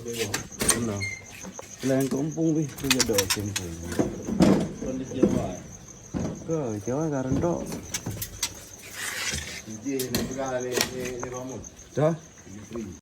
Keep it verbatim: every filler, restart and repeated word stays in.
Beuna. Laén keumpung pih, tu jadoe keumpung. Kon di Jawa. Ke Jawa ka rondok. Dah.